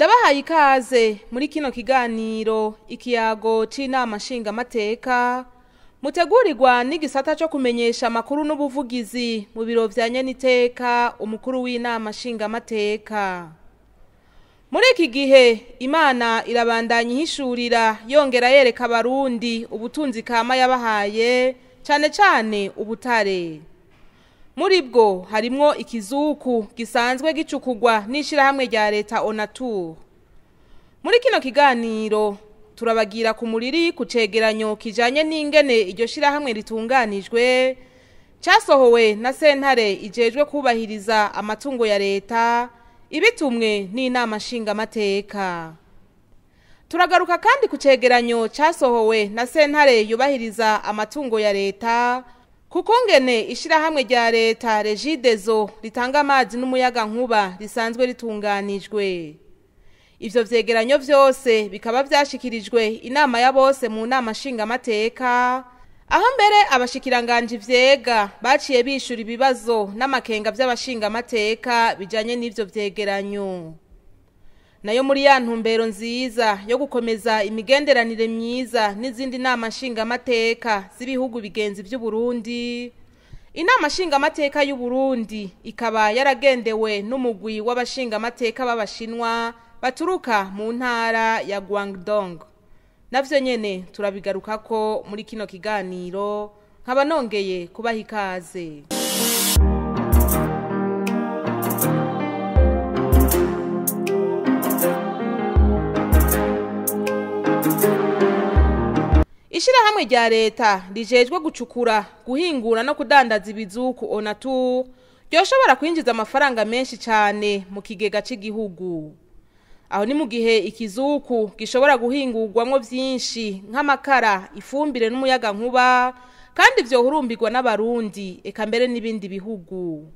Ndabahaye ikaze muri kino kiganiro ikiyago c'inama nshingamateka mutegurirwa n'igisata co kumenyesha amakuru n'ubuvugizi mu biro vya nyeniteka umukuru w'inama nshingamateka. Muri iki gihe Imana irabandanya ihishurira yongera yereka abarundi ubutunzi kama yabahaye, cane cane ubutare. Muri bwo harimwo ikizuku gisanzwe gicukugwa n'ishirahamwe rya leta Onatur. Muri kino kiganiro turabagira ku muriri ku cegeranyo kijanye n'ingene iryo shirahamwe ritunganijwe, casohowe na sentare ijejwe kubahiriza amatungo ya leta ibitumwe n'inama nshingamateka. Turagaruka kandi ku cegeranyo casohowe na sentare yubahiriza amatungo ya leta kukungene ishirahamwe rya leta Regideso ritanga amazi n'umuyaga nkuba risanzwe ritunganijwe. Ivyo vyegeranyo vyose bikaba vyashikirijwe inama ya bose mu nama nshingamateka, aho mbere abashikiranganji vyega baciye bishura ibibazo n'amakenga vy'abashingamateka bijanye n'ivyo vyegeranyo. Nayo muri ya ntumbero nziza yo gukomeza imigenderanire myiza n'izindi nama nshingamateka z'ibihugu bigenzi vy'u Burundi, inama nshingamateka y'u Burundi ikaba yaragendewe n'umugwi w'abashingamateka b'abashinwa baturuka mu ntara ya Guangdong. Navyo nyene turabigarukako muri kino kiganiro, nkaba nongeye kubaha ikaze. Ishirahamwe rya leta rijejwe gucukura, guhingura no kudandaza ibizuku Onatur ryoshobora kwinjiza amafaranga menshi cane mu kigega c'igihugu. Aho ni mu gihe ikizuku gishobora guhingurwamwo vyinshi nk'amakara, ifumbire n'umuyaga nkuba, kandi vyohurumbirwa n'abarundi eka mbere n'ibindi bihugu.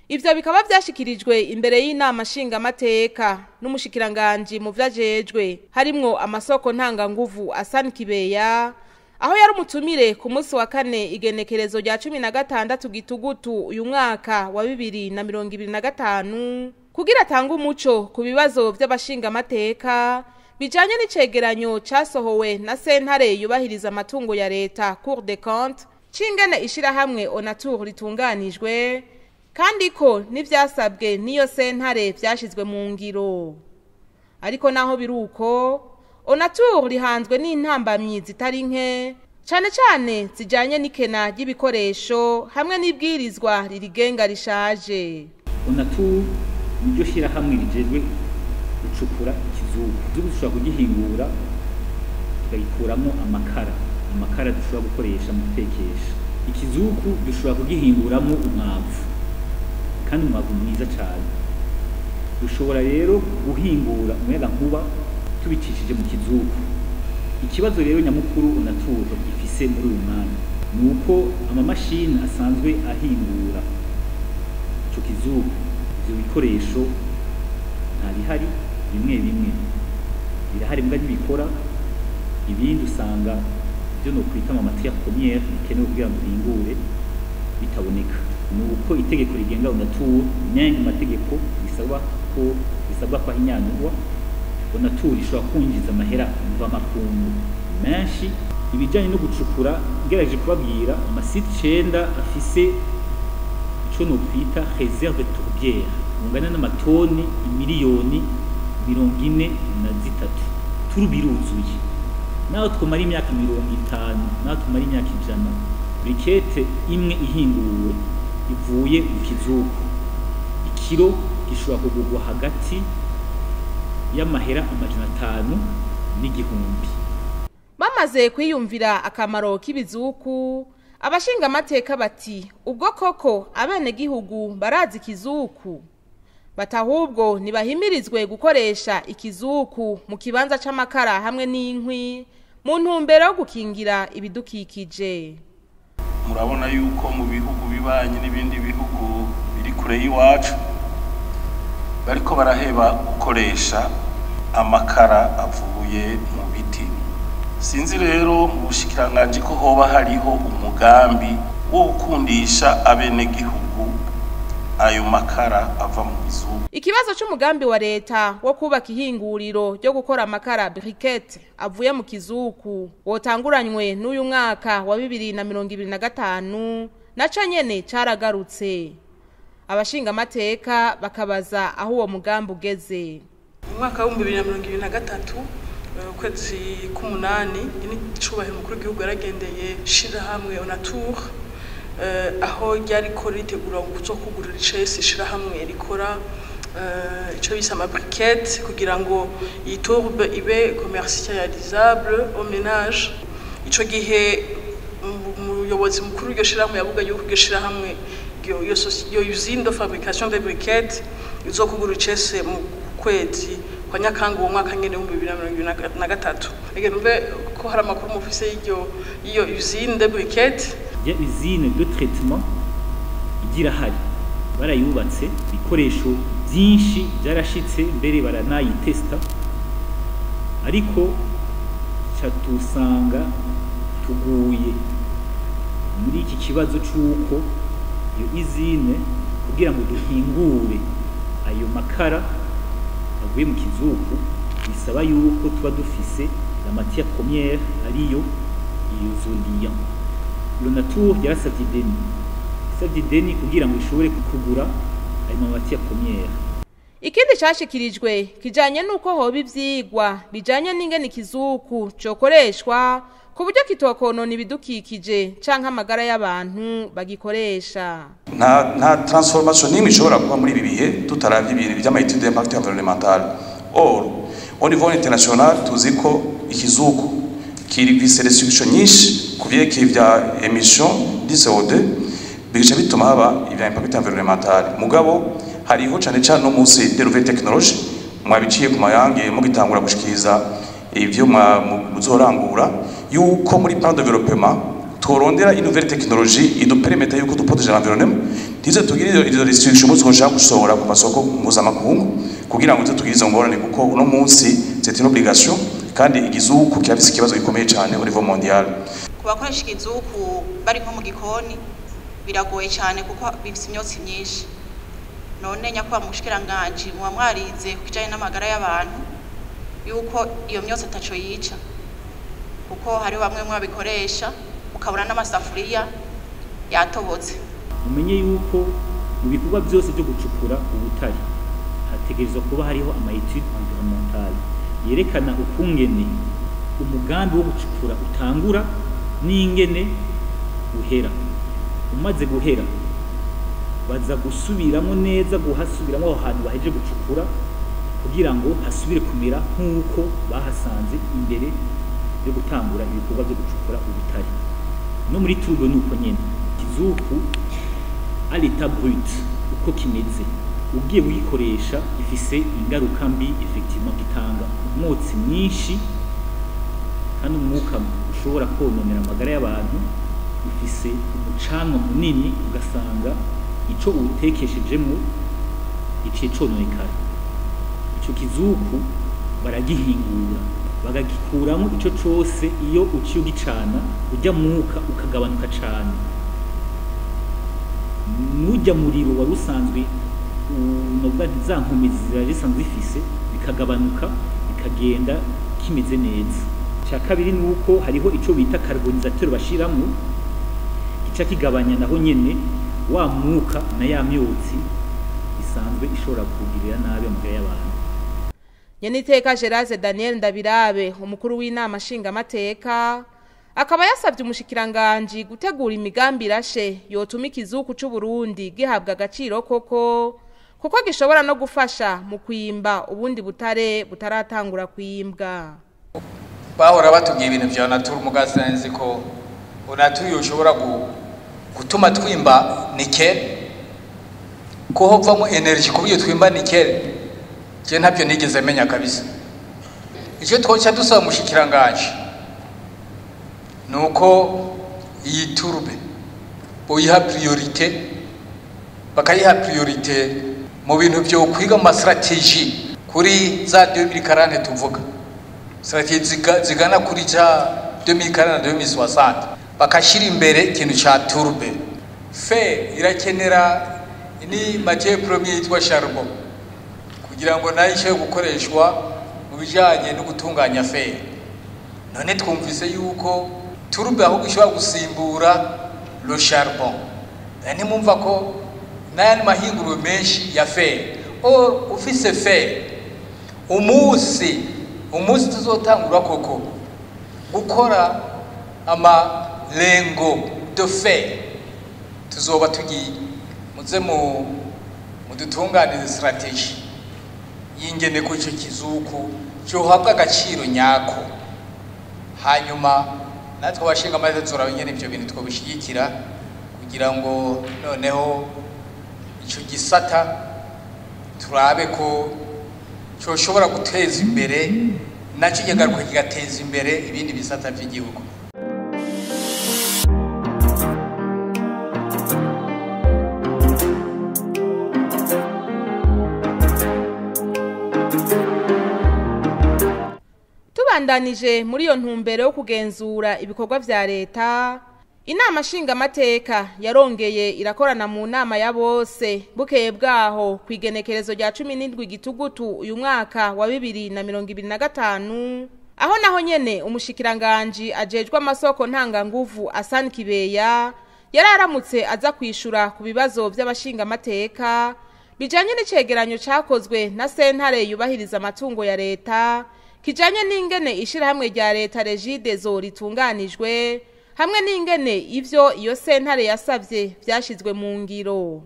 Ivyo bikaba vyashikirijwe imbere y'inama nshingamateka n'umushikiranganji mu vyajejwe harimwo amasoko ntanganguvu Asani Kibeya, aho yari umutumire ku munsi wa kane igenekerezo rya 16 gitugutu uyu mwaka wa 2025 kugira atange umuco ku bibazo vy'abashingamateka bijanye n'icegeranyo casohowe na sentare yubahiriza amatungo ya leta Cour des comptes cingene ishirahamwe Onatur ritunganijwe, kandi ko n'ivyasabwe n'iyo sentare vyashizwe mu ngiro. Ariko naho biruko, Onatur rihanzwe n'intambamyi zitari nke, cane cane zijanye n'ikena ry'ibikoresho hamwe n'ibwirizwa ririgenga rishaje. Onatur niryo shirahamwe rijejwe gucukura ikizuku. Ikizuku dushobora kugihingura tukagikuramo amakara, amakara dushobora gukoresha mu gutekesha. Ikizuku dushobora kugihinguramo umwavu, kandi umwavu mwiza cyane. Dushobora rero guhingura umuyaga nkuba tubicishije mu kizuku. Ikibazo rero nyamukuru Onatur ifise muri uyu mwanya ni uko amamashini asanzwe ahingura ico kizuku, ivyo bikoresho ntabihari. Bimwe bimwe birahari mbwa ntibikora, ibindi usanga ivyo nokwita ama matière première bikenewe kugira ngo bihingure bitaboneka. Ni uko itegeko rigenga Onatur n'ayandi mategeko bisabwa ko ahinyanyurwa. Onatur ishobora kwinjiza amahera mvamakungu menshi. Ibijanye no gucukura, ngerageje kubabwira amasite 9 afise ico nokwita réserve tourbière ungana n'amatoni imiliyoni 43. Turubiruzuye. Naho twomara imyaka 50, naho tumara imyaka 100, brikete imwe ihinguwe ivuye mu kizuku, ikiro gishobora kugurwa hagati y'amahera 500 n'1000. Bamaze kwiyumvira akamaro k'ibizuku, abashingamateka bati ubwo koko abenegihugu barazi ikizuku, batahubwo ntibahimirizwe gukoresha ikizuku mu kibanza c'amakara hamwe n'inkwi mu ntumbero yo gukingira ibidukikije. Murabona yuko mu bihugu bibanye n'ibindi bihugu biri kure y'iwacu bariko baraheba gukoresha amakara avuye mu biti. Sinzi rero mu bushikiranganji ko hoba hariho umugambi wo gukundisha abenegihugu ayo makara ava mu bizuku. Ikibazo c'umugambi wa leta wo kubaka ihinguriro ryo gukora amakara briquette avuye mu kizuku wotanguranywe n'uyu mwaka wa 2025 naco nyene caragarutse. Abashinga amateka bakabaza aho uwo mugambi ugeze. Mu mwaka wa 2023 ukwezi k'umunani n'icubahiro mukuru w'igihugu yaragendeye shirahamwe Onatur, aho ryariko ritegura kuzokugurura icese shirahamwe rikora ico bise ama briquette kugira ngo iyi tourbe ibe commercialisable au ménage. Ico gihe umuyobozi mukuru w'iryo shirahamwe yavuga yuko iryo shirahamwe iyo usine de fabrication de briquettes izokugurura icese mu kwezi kwa Nyakanga uwo mwaka nyene 2023. Ege numve ko hari amakuru mufise y'iryo usine de briquettes. Ya usine de traitement igira hari barayubatse, ibikoresho byinshi byarashitse mbere baranayitesta, ariko catusanga tuguye muri iki kibazo c'uko iyo usine kugira ngo duhingure ayo makara avuye mu kizuku bisaba yuko tuba dufise la matière première ariyo iyo. L'Onatur yarasavye ideni, isavye ideni kugira ngo ishobore kugura ayo matière première. Ikindi cashikirijwe kijanye nuko hoba ivyigwa bijanye n'ingene ikizuku cokoreshwa ku buryo kitokonona ibidukikije canke amagara y'abantu bagikoresha. Nta transformation n'imwe ishobora kuba muri ibi bihe tutaravye ibintu vy'ama études d'impact environnemental. Or au niveau international tuzi ko ikizuku kirivise restriction nyinshi ku vyerekeye vya émission de CO2, bigaca bituma haba ivya impact environnemental. Mugabo hariho cane cane no munsi de nouvelles technologies mwabiciye ku mayange mugitangura gushikiriza ivyo muzorangura, yuko muri plan de développement tworondera une nouvelle technologie idupermeta yuko duproteger l'environnement, ntize tugire izo restriction muzoshaka gusohora ku masoko mpuzamakungu kugira ngo tugire izo ngorane, kuko uno munsi c'est une obligation kandi igizuku kirafise ikibazo gikomeye cane au niveau mondial. Ku bakoresha ikizuku bari nko mu gikoni biragoye cyane kuko bifise imyotsi myinshi. None nyakubahwa mushikiranganji, muba mwarize ku kijanye n'amagara y'abantu yuko iyo myotsi ataco yica, kuko hariho bamwe mwabikoresha ukabona n'amasafuriya yatobotse. Umenye yuko mu bikorwa byose byo gucukura ubutare hategerezwa kuba hariho ama études environnementales yerekana ukungene umugambi wo gucukura utangura n'ingene uhera. Umaze guhera baza gusubiramo neza, guhasubiramo aho hantu baheje gucukura kugira ngo hasubire kumera nk'uko bahasanze imbere yo gutangura ibikorwa byo gucukura ubutare. No muri tourbe nuko nyene, ikizuku à l'état brut uko kimeze ugiye kugikoresha ifise ingaruka mbi, effectivement gitanga umwotsi mwinshi kandi umwuka ushobora kononera amagara y'abantu, ufise umucanwa munini ugasanga ico uwutekeshejemwo giciye cononekara. Ico kizuku baragihingura bakagikuramo ico cose, iyo uciye ugicana urya mwuka ukagabanuka cane, n'urya muriro wari usanzwe novuga nti za nkomezi zari zisanzwe zifise bikagabanuka bikagenda kimeze neza. Icya kabiri ni uko hariho ico bita carbonisateur bashiramwo gica kigabanya naho nyene wa mwuka na ya myotsi isanzwe ishobora kugirira nabi amagara y'abantu. Nyeniteka Gerase Daniel Ndabirabe, umukuru w'inama nshingamateka, akaba yasabye umushikiranganji gutegura imigambi irashe yotuma ikizuku c'u Burundi gihabwa agaciro koko, kuko gishobora no gufasha mu kwimba ubundi butare butaratangura kwimbwa. Bahora batubwiye ibintu vya Onatur, mugasenzi ko Onatur yoshobora gutuma twimba nickel, ko hovamo energy ku buryo twimba nickel. Je ntabyo nigeze menya kabisa. Icyo twoca dusaba umushikiranganje nuko iyi tourbe boyiha priorité, bakayiha priorité mu bintu byo kwiga mu stratégie kuri za 2040 tuvuga, stratégie zigana kuri za 2040 2060, bakashira imbere ikintu ca tourbe. Fe irakenera Ni matière première yitwa charbon, kugira ngo nayo ishobore gukoreshwa mu bijanye no gutunganya fer. None twumvise yuko tourbe ahubwo ishobora gusimbura le charbon. Ntimwumva ko n'ayandi mahinguriro menshi ya fer. Or ufise fer, umunsi tuzotangura koko gukora ama lingots de fer, tuzoba tugiye muze mu mudutunganize stratégie y'ingene ko ico kizuku cohabwa agaciro nyako. Hanyuma natwe abashinga amateka tuzoraba ingene ivyo bintu twobishigikira kugira ngo noneho ico gisata turabe ko coshobora guteza imbere, nacyo kikagaruka kigateza imbere ibindi bisata vy'igihugu. Tubandanije muri iyo ntumbero yo kugenzura ibikorwa vya leta, inama nshingamateka yarongeye irakorana mu nama ya bose bukeye bwaho kwigenekerezo rya 17 gitugutu uyu mwaka wa 2025, aho naho nyene umushikiranganji ajejwe amasoko ntanganguvu Asani Kibeya yararamutse aza kwishura ku bibazo vy'abashingamateka bijanye n'icegeranyo cakozwe na sentare yubahiriza amatungo ya leta kijanye n'ingene ishirahamwe rya leta Regideso ritunganijwe hamwe n'ingene ivyo iyo sentare yasavye vyashizwe mu ngiro.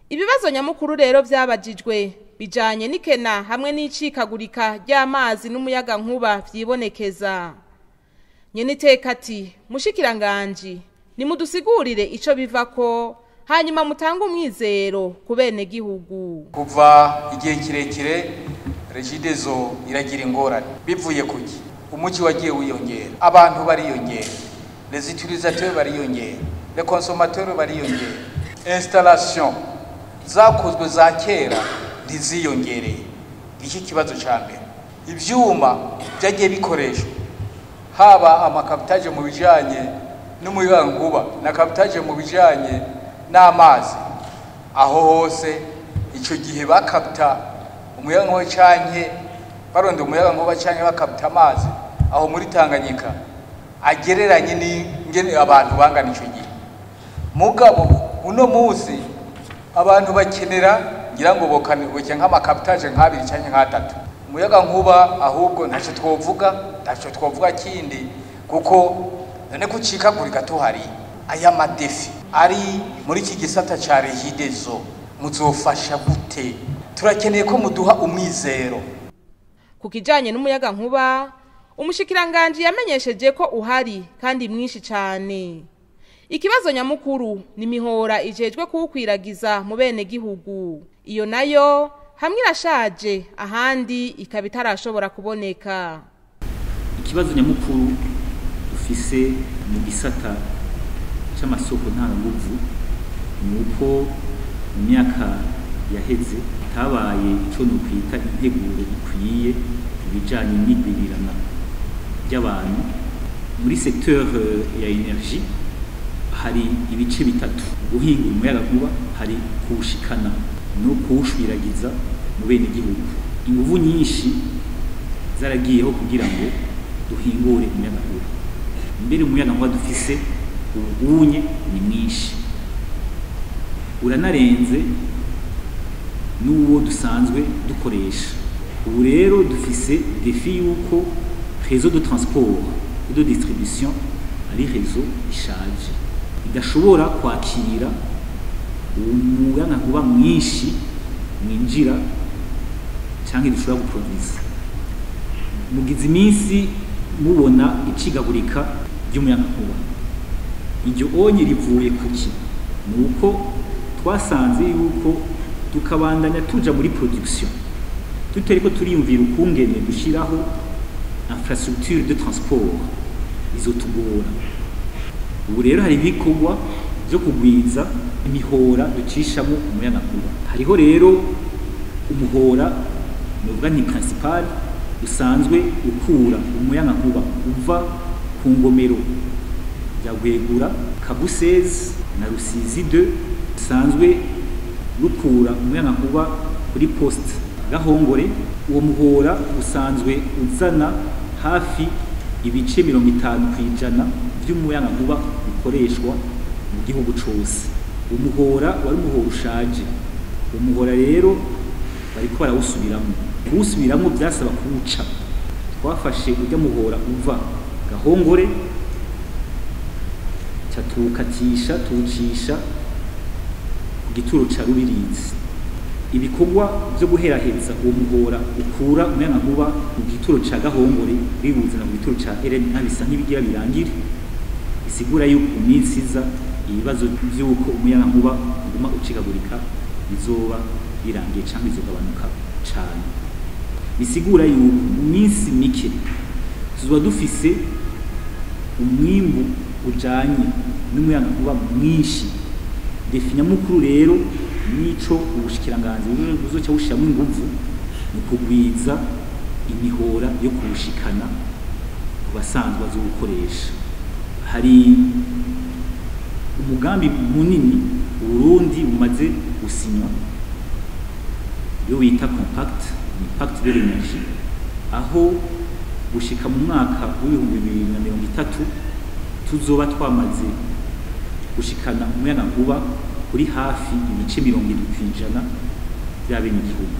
Ibibazo nyamukuru rero vyabajijwe bijanye n'ikena hamwe n'icikagurika ry'amazi n'umuyaga nkuba vyibonekeza. Nyeniteka ati mushikiranganji nimudusigurire ico bivako hanyuma mutange umwizero ku bene gihugu. Kuva igihe kirekire Regideso iragira ingorane bivuye kuki umuji wagiye wiyongera, abantu bariyongera, les utilisateurs bariyongera, les consommateurs bariyongera, installation zakozwe za kera ntiziyongereye. Iki kibazo ca mbere, ivyuma byagiye bikoreshwa haba ama captage mu bijanye n'umuyagankuba na captage mu bijanye n'amazi, aho hose ico gihe bakapta umuyagankuba canke baronda umuyagankuba canke bakapta amazi aho muri Tanganyika agereranye n'ingene abantu bangana ico gihe. Mugabo uno munsi abantu bakenera ngira ngo boke nk'ama captage nk'abiri canke nk'atatu. Umuyagankuba ahubwo ntaco twovuga kindi, kuko none kucikagurika tuhari. Aya ma défis ari muri iki gisata ca Regideso muzofasha gute? Turakeneye ko muduha umwizero. Ku kijanye n'umuyaga nkuba, umushikiranganji yamenyesheje ko uhari kandi mwinshi cane. Ikibazo nyamukuru ni mihora ijejwe kuwukwiragiza mu bene gihugu. Iyo nayo hamwe irashaje ahandi ikaba itarashobora kuboneka. Ikibazo nyamukuru dufise mu gisata c'amasoko ntanganguvu ni uko mu myaka yaheze tabaye ico nokwita integuro ikwiye ibijanye n'igwirirana ry'abantu. Muri secteur ya énergie hari ibice bitatu: guhingura umuyagankuba, hari kuwushikana no kuwushwiragiza mu bene gihugu. Inguvu nyinshi zaragiyeho kugira ngo duhingure umuyagankuba. Mbere umuyagankuba dufise ubunye ni mwinshi, uranarenze n'uwo dusanzwe dukoresha. Ubu rero dufise défi yuko réseau de transport et de distribution ari réseau ishaje idashobora kwakira umuyagankuba mwinshi mwinjira canke dushobora guproduza. Mugize iminsi mubona icigagurika ry'umuyagankuba, iryo onye rivuye kuki? Nuko twasanze yuko tukabandanya tuja muri production tutariko turiyumvira ukungene dushiraho infrastructure de transport izotugora. Ubu rero hari ibikorwa byo kugwiza imihora ducishamo umuyagankuba. Hariho rero umuhora novuga ni principal usanzwe ukura umuyagankuba uva ku ngomero ya Gwegura, Kabusezi na Rusizi 2, usanzwe rukura umuyagankuba kuri poste Gahongore. Uwo muhora usanzwe uzana hafi ibice 50% vy'umuyagankuba ukoreshwa mu gihugu cose. Umuhora wari umuhora ushaje. Umuhora rero bariko barawusubiramwo. Kuwusubiramwo vyasaba kuwuca. Twafashe urya muhora uva Gahongore ca tuwukatisha tuwucisha ku gituro ca Rubirizi. Ibikorwa vyo guheraheza uwo muhora ukura umuyagankuba mu gituro ca Gahongore biwuzana mu gituro ca RN bisa nk'ibigira birangire, bisigura yuko mu minsi iza ibibazo vy'uko umuyagankuba uguma ucikagurika bizoba birangiye canke bizogabanuka cane. Bisigura yuko mu minsi mike tuzoba dufise umwimbu ujanye n'umuyagankuba mwinshi. Defi nyamukuru rero nico ubushikiranganzi buzoca bushiramwo inguvu mu kugwiza imihora yo kuwushikana ku basanzwe bazowukoresha. Hari umugambi munini Uburundi bumaze gusinywa iyo bita compact, ni pacte de l'énergie, aho gushika mu mwaka w'2030 tuzoba twamaze gushikana umuyagankuba kuri hafi ibice 70% by'abenegihugu.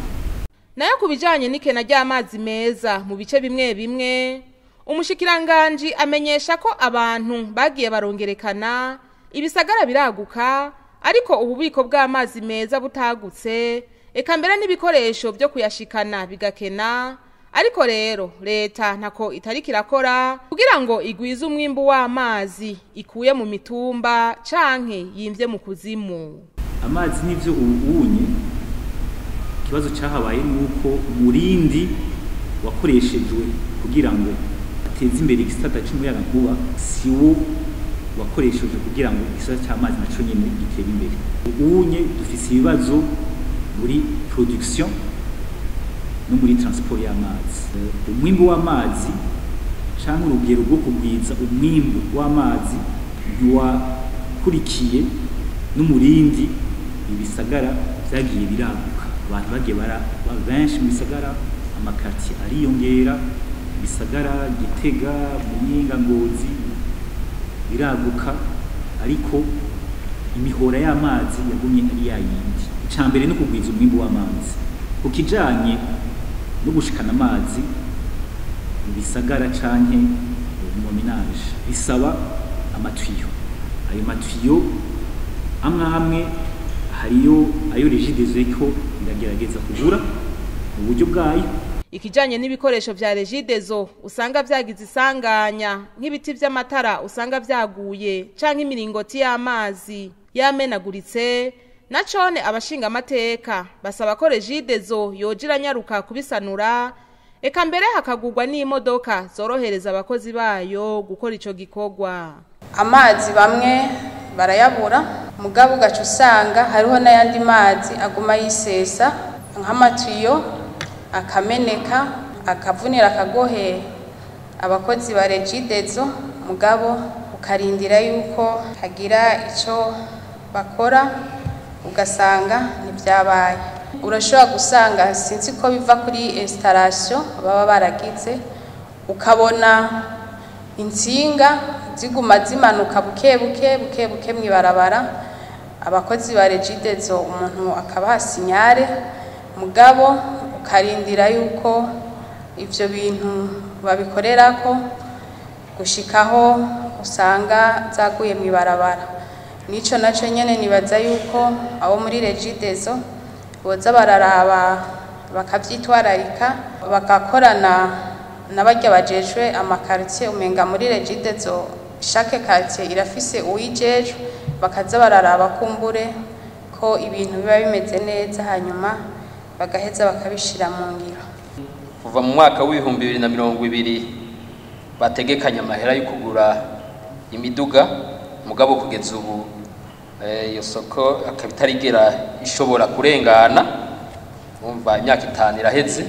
Nayo ku bijanye n'ikena ry'amazi meza mu bice bimwe bimwe, umushikiranganji amenyesha ko abantu bagiye barongerekana, ibisagara biraguka, ariko ububiko bw'amazi meza butagutse, eka mbere n'ibikoresho byo kuyashikana bigakena. Ariko rero leta ntako itariko irakora kugira ngo igwize umwimbu w'amazi ikuye mu mitumba canke yimvye mu kuzimu. Amazi nivyo ubunye ikibazo cahabaye nuko umurindi wakoreshejwe kugira ngo ateze imbere igisata c'umuyagankuba siwo wakoreshejwe kugira ngo igisata c'amazi naco nyene gitere imbere. Ubunye dufise ibibazo muri production no muri transport y'amazi. Umwimbu w'amazi canke urugero rwo kugwiza umwimbu w'amazi ntiwakurikiye n'umurindi ibisagara vyagiye biraguka. Abantu bagiye baraba benshi mu bisagara, amakati ariyongera, ibisagara Gitega, Muyinga, Ngozi biraguka, ariko imihora y'amazi yagumye ari yayindi. Icambere no kugwiza umwimbu w'amazi. Ku kijanye no gushikana amazi mu bisagara canke mu ménage bisaba amatiyo. Ayo matiyo amwe amwe hariyo ayo Regideso ko iragerageza kugura mu buryo bwayo. Ikijanye n'ibikoresho vya Regideso usanga vyagize isanganya nk'ibiti vy'amatara usanga vyaguye canke imiringoti y'amazi yamenaguritse, nacone abashinga amateka basaba ko Regideso yoja iranyaruka kubisanura, eka mbere hakagurwa n'imodoka zorohereza abakozi bayo gukora ico gikorwa. Amazi bamwe barayabura, mugabo ugaca usanga hariho n'ayandi mazi aguma yisesa nk'amatiyo akameneka akavunira akagohe abakozi ba Regideso, mugabo ukarindira yuko hagira ico bakora ugasanga ntibyabaye. Urashobora gusanga sinzi ko biva kuri installation baba baragize, ukabona intsinga ziguma zimanuka buke buke buke buke mwibarabara, abakozi ba Regideso umuntu akabaha sinyare, mugabo ukarindira yuko ivyo bintu babikorerako gushikaho usanga zaguye mwibarabara. Nico naco nyene nibaza yuko abo muri Regideso boza bararaba bakavyitwararika, bagakorana n'abarya bajejwe amakartier. Umenga muri Regideso chaque quartier irafise uwijejwe, bakaza bararaba kumbure ko ibintu biba bimeze neza, hanyuma bagaheza bakabishira mu ngiro. Kuva mu mwaka w'2020 bategekanya amahera yo kugura imiduga, mugabo kugeza ubu iyo soko akaba itarigera ishobora kurengana. Numva imyaka 5 iraheze,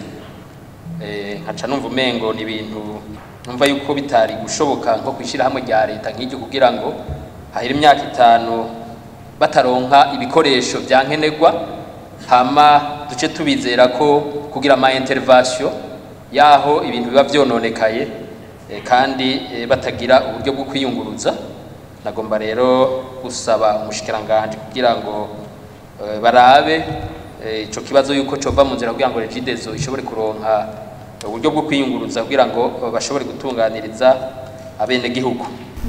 nkaca numva umengo ni ibintu numva yuko bitari gushoboka nko kwishira hamwe rya leta nk'iryo kugira ngo hahera imyaka 5 bataronka ibikoresho vya nkenerwa. Hama duce tubizera ko kugira ama intervention yaho ibintu biba vyononekaye kandi batagira uburyo bwo kwiyunguruza. Nagomba rero gusaba umushikiranganje kugira ngo barabe ico kibazo yuko cova mu nzira kugira ngo Regideso ishobore kuronka uburyo bwo kwiyunguruza kugira ngo bashobore gutunganiriza abene gihugu.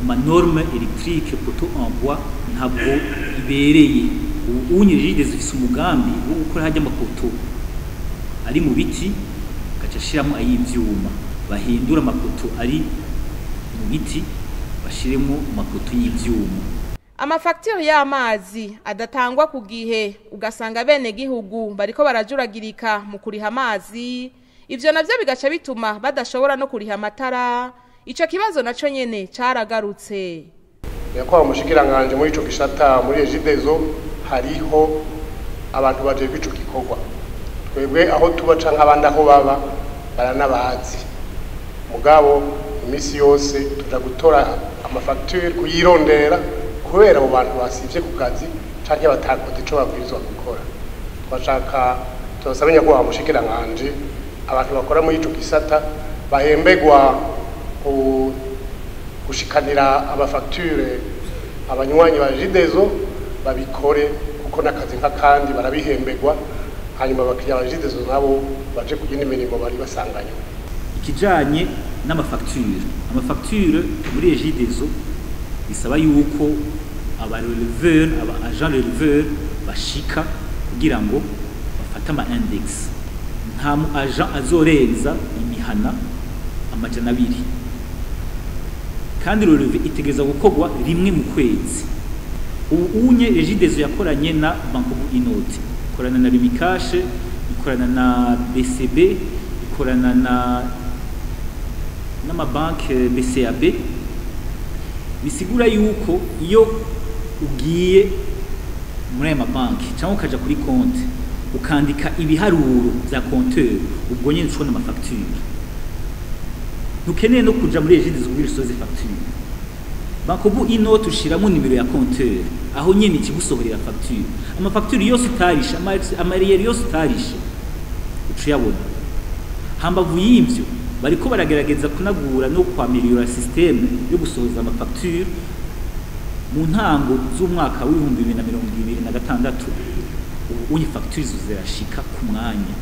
Ma norme électrique poteau en bois ntabwo ibereye. Ubu Regideso ifise umugambi wo gukora hajya amapoto ari mu biti gaca ashiramo ayivyuma, bahindura amapoto ari mu biti bashiremo amapoto y'ivyuma. Amafacture y'amazi adatangwa ku gihe ugasanga bene gihugu bariko barajuragirika mu kuriha amazi, ivyo navyo bigaca bituma badashobora no kuriha amatara. Ico kibazo naco nyene caragarutse. Yakwa umushikiranganje muri ico gisata muri Regideso hariho abantu baje kwico gikorwa. Twebwe aho tuba canke abandi aho baba baranabazi, mugabo imisi yose tuja gutora amafacture kuyirondera kubera abo bantu basivye ku kazi canke batakoze ico babwirizwa gukora. Twashaka turasaba nyakubahwa mushikiranganje abantu bakora muri ico gisata bahembegwa gushikanira amafacture abanywanyi ba Regideso babikore, kuko n'akazi nk'akandi barabihembegwa, hanyuma abakiriya ba Regideso nabo baje kugira imirimo bari basanganywe. Ikijanye n'amafacture, amafacture muri Regideso bisaba yuko aba releveur, aba agent releveur bashika kugira ngo bafate ama index. Nta mu agent azorenza imihana 200, kandi relevé itegeza gukorwa rimwe mu kwezi. Ubu unye Regideso yakoranye na Bancobu Inoti, ikorana na Lumicash, ikorana na BCB, ikorana na n'amabanke BCAB. Bisigura yuko iyo ugiye muri aya mabanki cyangwa ukaja kuri konti ukandika ibiharuro vya compteur, ubwo nyene ucubona amafacture. Ntukeneye no kuja muri Regideso kugira usoze facture. Bancobu Inoti ushiramo nimero ya compteur, aho nyene ikigusohorera facture. Amafacture yose utarisha, amariyeri yose utarisha ucuyabona. Hambavu y'ivyo bariko baragerageza kunagura no kwameliora systeme yo gusohoza amafacture. Mu ntango z'umwaka w'ibihumbi 2026 ubu unye facture zirashika ku mwanya.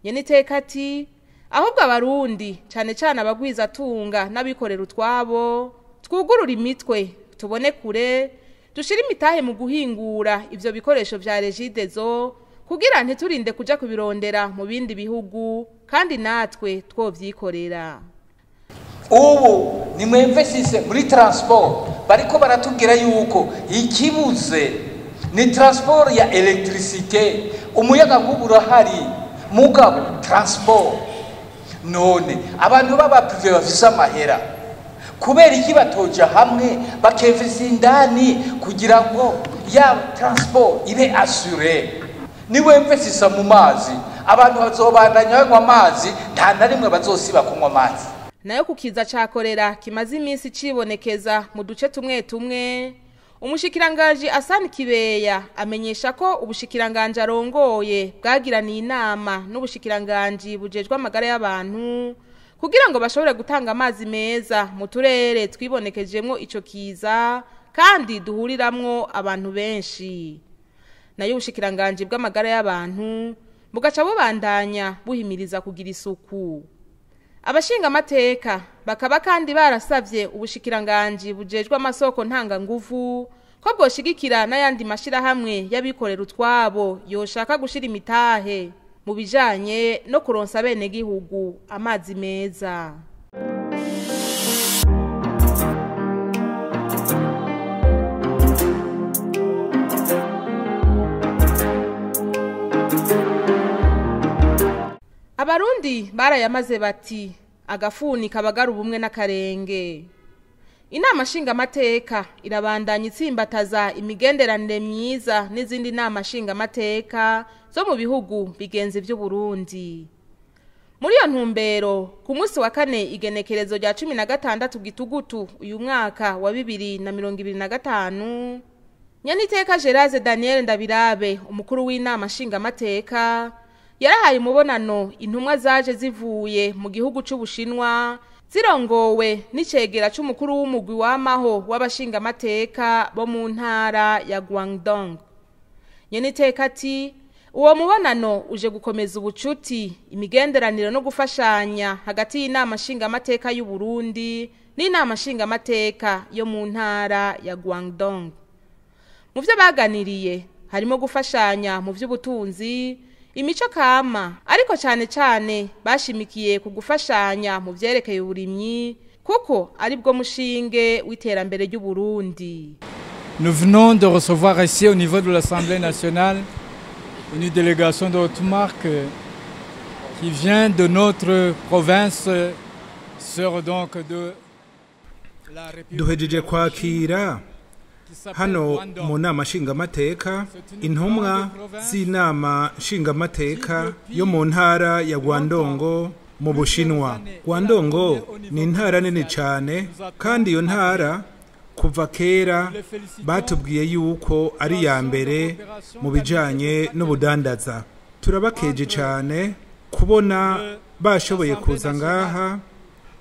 Nyeniteka ati ahubwo abarundi cane cane abagwiza tunga n'abikorera utwabo twugurura imitwe tubone kure, dushira imitahe mu guhingura ivyo bikoresho vya Regideso kugira ntiturinde kuja kubirondera mu bindi bihugu kandi natwe twovyikorera. Ubu ni mwemvesise muri transport bariko baratubwira yuko ikibuze ni transport ya electricité, umuyaga nkuba urahari mugabo transport. None abantu baba privé bafise amahera kubera iki batoja hamwe bakemvesa indani kugira ngo ya transport ibe assurée? Niwe mvesisa mu mazi abantu bazobandanya banywa amazi, nta na rimwe bazosiba kunywa amazi. Nayo kukiza cakorera kimaze iminsi cibonekeza mu duce tumwe tumwe, umushikirangaji Asani Kibeya amenyesha ko ubushikiranganje arongoye bwagiraniye inama n'ubushikiranganji bujejwe amagara y'abantu kugira ngo bashobore gutanga amazi meza mu turere twibonekejemwo ico kiza kandi duhuriramwo abantu benshi. Nayo ubushikiranganje bw'amagara y'abantu bugaca bubandanya buhimiriza kugira isuku. Abashinga amateka bakaba kandi barasavye ubushikiranganje bujejwe amasoko ntanga nguvu ko bwoshigikira n'ayandi mashirahamwe y'abikorera utwabo yoshaka gushira imitahe mu bijanye no kuronsa bene gihugu amazi meza. Abarundi barayamaze bati agafuni kabagara ubumwe n'akarenge. Inama nshingamateka irabandanya itsimbataza imigenderanire myiza n'izindi nama nshingamateka zo mu bihugu bigenzi by'u Burundi. Muri iyo ntumbero ku munsi wa kane igenekerezo rya 16 gitugutu uyu mwaka wa 2025 Nyaniteka Gerase Daniel Ndabirabe, umukuru w'inama nshingamateka, yarahaye umubonano intumwa zaje zivuye mu gihugu c'Ubushinwa zirongowe n'icegera c'umukuru w'umugwi w'amaho w'abashingamateka bo mu ntara ya Guangdong. Nyeniteka ati uwo mubonano uje gukomeza ubucuti, imigenderanire no gufashanya hagati y'inama nshingamateka y'u Burundi n'inama nshingamateka yo mu ntara ya Guangdong. Mu vyo baganiriye harimo gufashanya mu vy'ubutunzi, imico kama, ariko cyane cyane bashimikiye ku gufashanya mu vyerekeye uburimyi kuko ari bwo mushinge w'iterambere ry'u Burundi. Nous venons de recevoir ici au niveau de l'Assemblée nationale une délégation de haute marque qui vient de notre province, sœur donc de la République. Duhejeje kwakira hano mu nama nshingamateka intumwa z'inama nshingamateka yo mu ntara ya Guangdong mu Bushinwa. Guangdong ni intara nini cyane, kandi iyo ntara kuva kera batubwiye yuko ari ya mbere mu bijanye n'ubudandaza. Turabakeje cyane kubona bashoboye kuza ngaha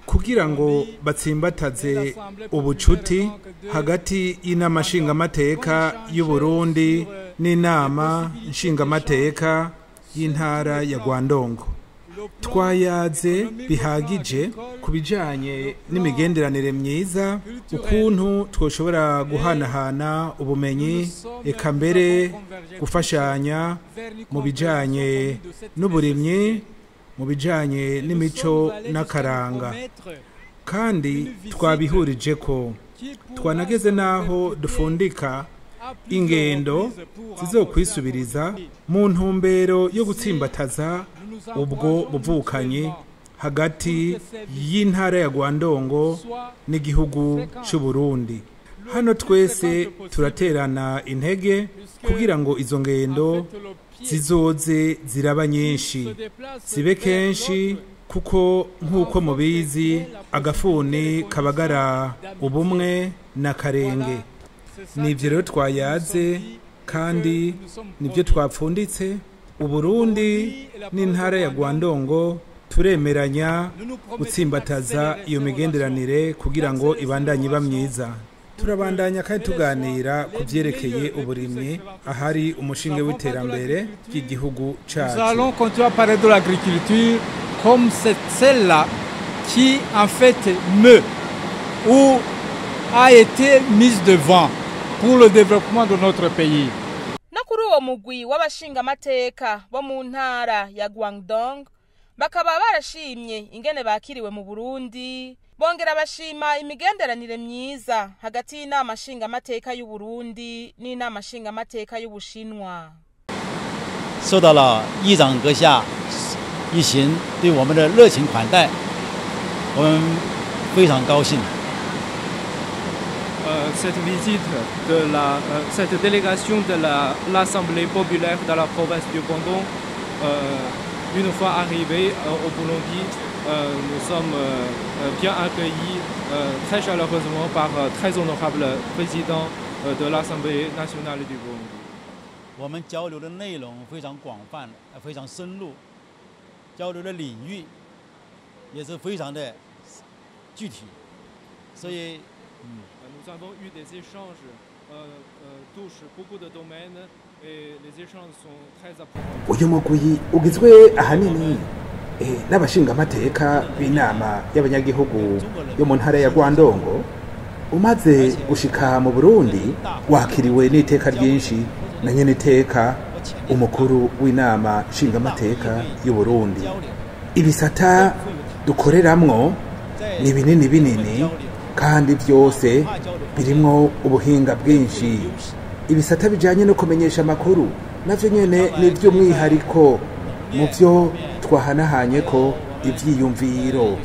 kugira ngo batsimbataze ubucuti hagati y'inama nshingamateka y'u Burundi n'inama nshingamateka y'intara ya Guangdong. Twayaze bihagije ku bijanye n'imigenderanire myiza, ukuntu twoshobora guhanahana ubumenyi, eka mbere gufashanya mu bijanye n'uburimyi, mu bijanye n'imico n'akaranga. Kandi twabihurije ko twanageze naho dufundika ingendo zizokwisubiriza mu ntumbero yo gutsimbataza ubwo buvukanyi hagati y'intara ya Guangdong n'igihugu c'u Burundi. Hano twese turaterana intege kugira ngo izo ngendo zizoze ziraba nyinshi, zibe kenshi, kuko nk'uko mubizi agafuni kabagara ubumwe na karenge. Nivyo rero twayaze kandi nivyo twapfunditse. Uburundi n'intara ya Guangdong turemeranya gutsimbataza iyo migenderanire kugira ngo ibandanye iba myiza. Turabandanya kandi tuganira ku vyerekeye uburimyi ahari umushinge w'iterambere ry'igihugu cacu. Nous allons continuer à parler de l'agriculture comme c'est celle-là qui en fait meut ou a été mise devant pour le développement de notre pays. No kuri uwo mugwi w'abashingamateka bo mu ntara ya Guangdong bakaba barashimye ingene bakiriwe mu Burundi, bongera bashima imigenderanire myiza hagati y'inama nshingamateka y'u Burundi n'inama nshingamateka y'Ubushinwa. 受到了议长阁下一行对我们的热情款待，我们非常高兴。 Cette visite de cette délégation de l'Assemblée populaire de la province du Guangdong, une fois arrivée au Burundi, nous sommes bien accueillis très chaleureusement par très honorable président de l'Assemblée nationale du Burundi. 我们交流的内容非常广泛，非常深入，交流的领域也是非常的具体，所以。 Nous avons eu des échanges touchent beaucoup de domaines et les échanges sont très approfondis. Uyu mugwi ugizwe ahanini n'abashingamateka b'inama y'abanyagihugu yo mu ntara ya Guangdong umaze gushika mu Burundi wakiriwe n'iteka ryinshi na nyeniteka umukuru w'inama nshingamateka y'u Burundi. Ibisata dukoreramwo ni binini binini kandi byose birimwo ubuhinga bwinshi. Ibisata bijanye no kumenyesha amakuru navyo nyene ni by'umwihariko mu byo twahanahanye ko ivyiyumviro.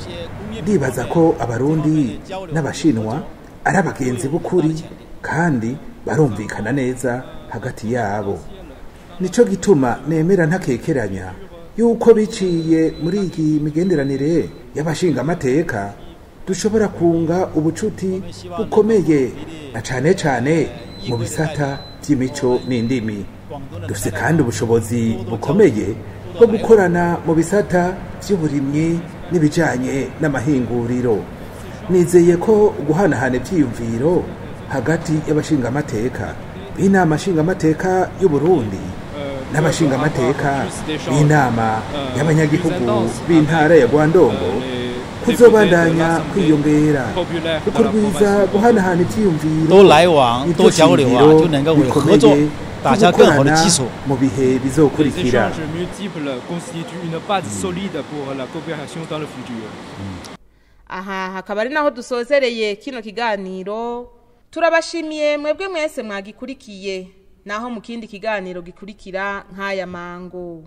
Ndibaza ko abarundi n'abashinwa ari abagenzi b'ukuri kandi barumvikana neza hagati yabo. Nico gituma nemera ntakekeranya yuko biciye muri iyi migenderanire y'abashingamateka dushobora kunga ubucuti bukomeye na cane cane mu bisata by'imico n'indimi. Dufise kandi ubushobozi bukomeye bwo gukorana mu bisata by'uburimyi n'ibijanye n'amahinguriro. Nizeye ko guhanahana ivyiyumviro hagati y'abashingamateka b'inama nshingamateka y'u Burundi n'abashingamateka b'inama y'abanyagihugu b'intara ya Guangdong kuzobandanya kwiyongera, kuko rwiza guhanahana ivyiyumviro 多来往多交流啊，就能够为合作打下更好的基础。 mu bihe Les bizokurikira. Échanges multiples constituent une base solide pour la coopération dans le futur. Aha hakaba ari naho dusozereye kino kiganiro. Turabashimiye mwebwe mwese mwagikurikiye, naho mu kindi kiganiro gikurikira nk'aya mango.